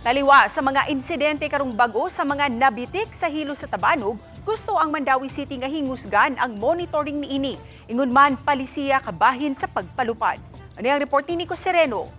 Taliwa sa mga insidente karong bag-o sa mga nabitik sa hilo sa tabanog, gusto ang Mandaue City nga hingusgan ang monitoring niini. Ingon man palisiya kabahin sa pagpalupad. Ano ang report ni Nico Sereno?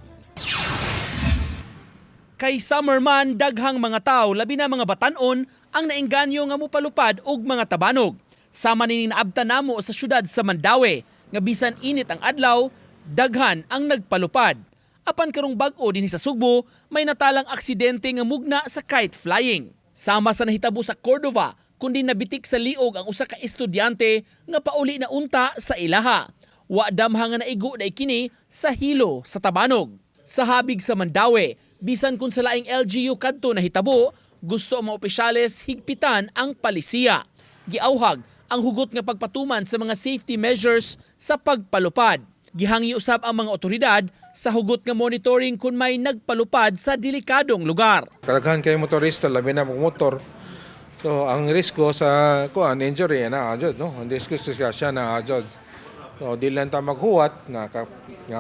Kay summer man, daghang mga tao, labi na mga batanon, ang naengganyo nga mopalupad og mga tabanog. Sama ni naabtan namo sa syudad sa Mandaue, nga bisan init ang adlaw, daghan ang nagpalupad. Apan karong bag-o dinhi sa Sugbo, may natalang aksidente nga mugna sa kite flying. Sama sa nahitabo sa Cordova, kundi nabitik sa liog ang usa ka estudyante nga pauli na unta sa ilaha. Wa damha nga naigo na kini sa hilo sa tabanog. Sa habig sa Mandaue, bisan kung sa laing LGU kadto nahitabo, gusto ang mga opisyales higpitan ang palisiya. Giauhag ang hugot nga pagpatuman sa mga safety measures sa pagpalupad. Gihangyo usab ang mga otoridad sa hugot nga monitoring kung may nagpalupad sa delikadong lugar. Kadaghan kay motorista, labi na mga motor. So ang risko sa kuan injury na jud, no. Ang risko sa siya na jud. So di lang ta maghuwat na ka, nga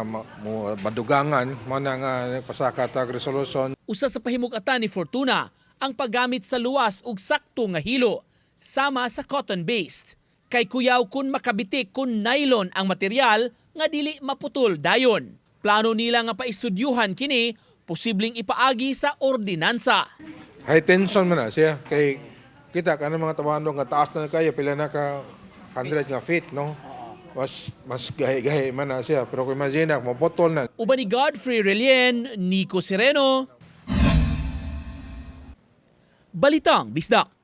madugangan mo na nga pasaka tag resolution. Usa sa pahimug-atan ni Fortuna ang paggamit sa luwas ug sakto nga hilo sama sa cotton-based. Kay kuyaw kun makabitik kun nylon ang material nga dili maputol dayon. Plano nila nga paistudyuhan kini, posibleng ipaagi sa ordinansa. High tension man na siya kay kita kanang mga tabanog nga taas na kayo, pila na ka 100 nga feet, no. Mas mas gahi-gahi man na siya, pero kung imagine na maputol na. Uban ni Godfrey Relien, Nico Sereno. Balitang Bisdak.